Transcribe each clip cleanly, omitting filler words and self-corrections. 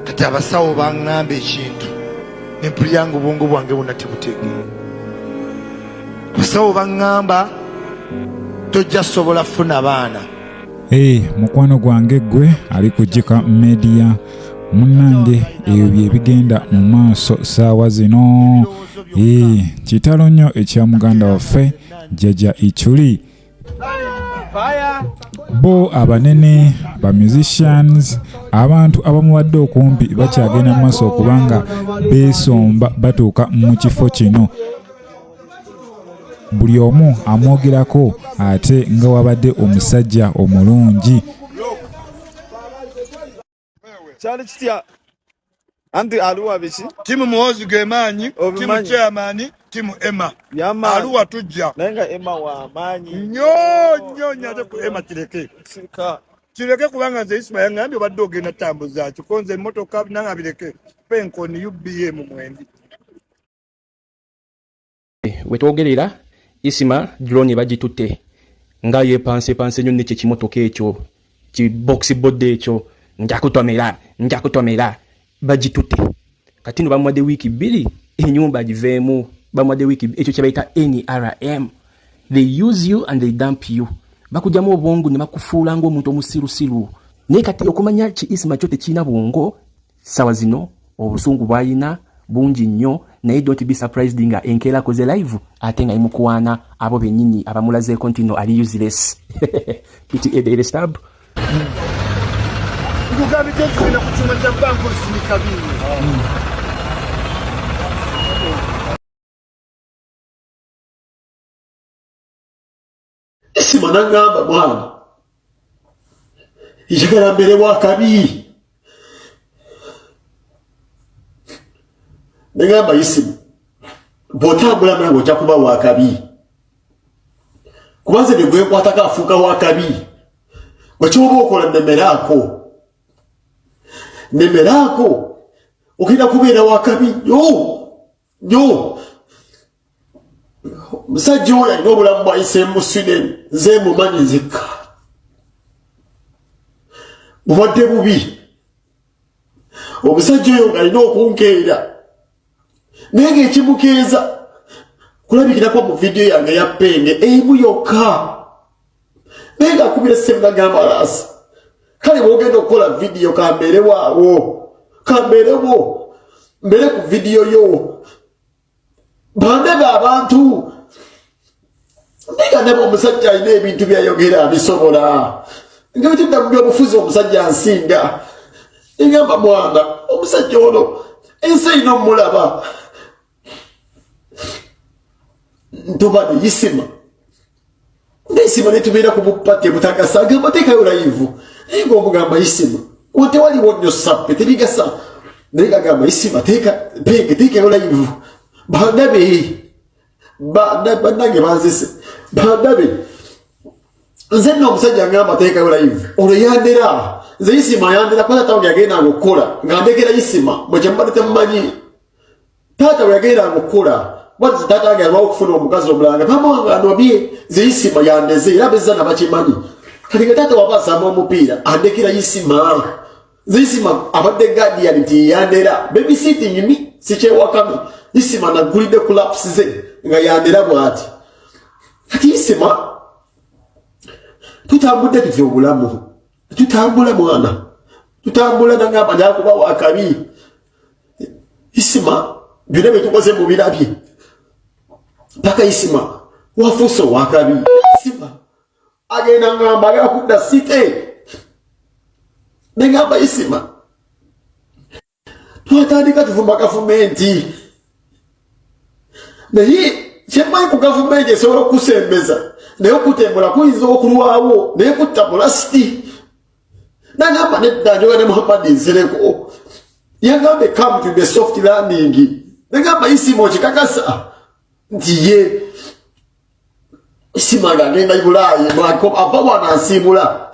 Kati abasawo baŋŋamba ekintu ne mpulira nga obwongo bwange bwonna tebutegeera. Abasawo baŋŋamba tojja sobola funa baana. Hey, mukwano gwange gwe ali ku Jika Media munnange, ebyo bye bigenda mu maaso saawa zino. Hey, kitalo nnyo ekya muganda waffe Jjajja Ichuli. Bo abanene ba musicians, abantu abamuwadde okumpi bakyagenda mu maaso okubanga beesomba batuuka mu kifo kino. Buli omu amwogerako ate nga wabadde omusajja omulungi. Kyali kitya anti aluwa biki? Timu Muhoozi ge maanyi, timu chairman, timu Emma. Aluwa tujja. Naye nga Emma wa maanyi. Nnyo nnyo nnyo ate ku Emma kireke. Kireke kubanga nze Isma yangambye obadde ogenda tambuza ki ko nze emmotoka nanga bireke. Penkoni UBA mu mwendi. Wetwogerera Isma drone bagitutte nga yepansepanse nnyo nekyo ekimotoka ekyo ki box body ekyo njakutomera njakutomera bagitutte. Kati no bamuwadde wiiki 2 enyumba agiveemu, bamuwadde wiiki ekyo kyebayita NRM. They use you and they dump you. Bakugyamu obwongo ne bakufuula ng'omuntu omusirusiru. Naye kati okumanya ki Isma kyo tekirina bwongo sawa zino obusungu bwayina bungi nnyo, naye don't be surprised nga enkeera akoze live ate nga imukwana abo bennyini abamulazeeko nti no ali useless. PTA Daily Stab. Nkugambidde nti genda ku kyuma kya banka osindika bingi. Isima nangamba mwana njagala mbeere wakabi, nengamba Isima bw'otambula nange ojja kuba wakabi, kuba nze bye gwenkwatako afuuka wakabi. Gwe kyoba okola nemeraako, nemeraako ogenda kubeera wakabi nnyo nnyo. Omusajja oyo alina obulamu bwayiseemu mu Sweden, nze mumanyi nzekka, bubadde bubi. Omusajja oyo ng'alina okunkeera, naye ng'ekimukeeza kulabikirako mu vidiyo yange ya penge emu yokka, naye ng'akubira essimu nagamba laasi, kale bw'ogenda okukola vidiyo kambeerewo awo, kambeerewo mbeere ku vidiyo yo bandebe abantu. Naye nga omusajja alina ebintu byayogera abisobola, nga bitudda mu byobufuzi omusajja nsinga. Egamba mwana omusajja ono ensi erina omulaba ntobadde Isima Isima netubeera ku bupate butagasa, agamba teekayo live, naye ngaomugamba Isima tewaliwo nnyo sappe tebigasa, naye gagamba Isima teeka penge teekayo live bandabe bannange banzise bandabe. Nze nno omusajja ngamba teekayo live olwo yandera nze Isima yandera kuba taata wange yagendanga okukola nga ndekera Isima, mwe kyemubadde temumanyi. Taata we yagendanga okukola wazi taata wange yalwawo okufuna omukazi omulala nga bamuwanga anobye, nze Isima yandeze era bezza nabakimanyi. Kati nga taata waba asamba omupiira andekera Isima, nze Isima abadde guardian nti yandera babysitting me sikyewakami. Isima nagulidde kulaps ze nga yandera bw'ati. Kati Isima tutambudde tutya obulamu, tutambula mwana tutambula, nagamba njakuba wakabi. Isima byonna byetukoze mubirabye paka Isima wafuuse owakabi. Isima agenda ngamba agala kudda site, nengamba Isima twatandika tuvuma gavumenti, naye kyemmanyi ku gavumenti esobola okukusembeza naye okutembula kuyinza okulwawo naye kutta mulasiti. Nagamba nedda njoga ne Muhammad Nsereko yagamba come to the soft landing. Nagamba Isima okikakasa nti ye Isima ng'agenda i Bulaayi ava wano ansiibula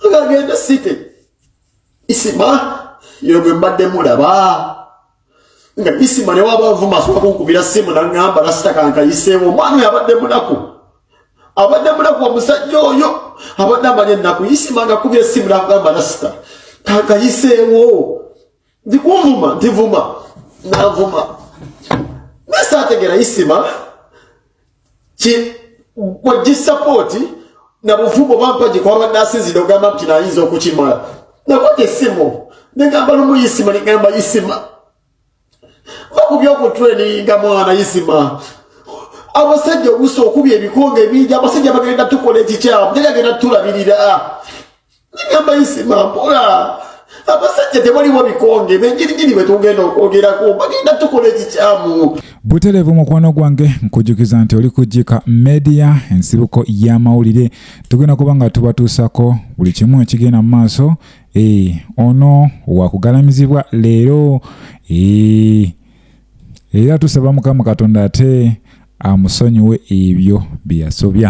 ng'agenda site. Isima yo gwe mbadde mulaba nga Isima ne waba nvuma asobola kunkubira simu naŋŋamba lasita kankayiseewo. Omwana oyo abadde munaku, abadde munaku omusajja oyo abadde amanyi ennaku. Isima nga akubira essimu nakugamba lasita kankayiseewo. Nti kunvuma nti vuma nanvuma naye saategera Isima ki bwegisapooti na buvumo bampagi kwaba nasinzira ogamba nti nayinza okukimala nakwata essimu negamba lumu Isima negamba Isima va ku byokutreninga mwana Isima abasajja oluusi okubya ebikonge ebingi abasajja bagenda tukola ekikyamu teri agenda tulabirira negamba Isima mpola abasajja tewaliwo bikonge benjirigiri bwe tugenda okwogerako bagenda tukola ekikyamu. Butereevu mukwano gwange nkujukiza nti oli kujjika media ensibuko y'amawulire tugenda kuba nga tubatuusako buli kimu ekigenda mu maaso e, ono wakugalamizibwa leero e, era tusaba mukama katonda ate amusonyiwe ebyo bye yasobya.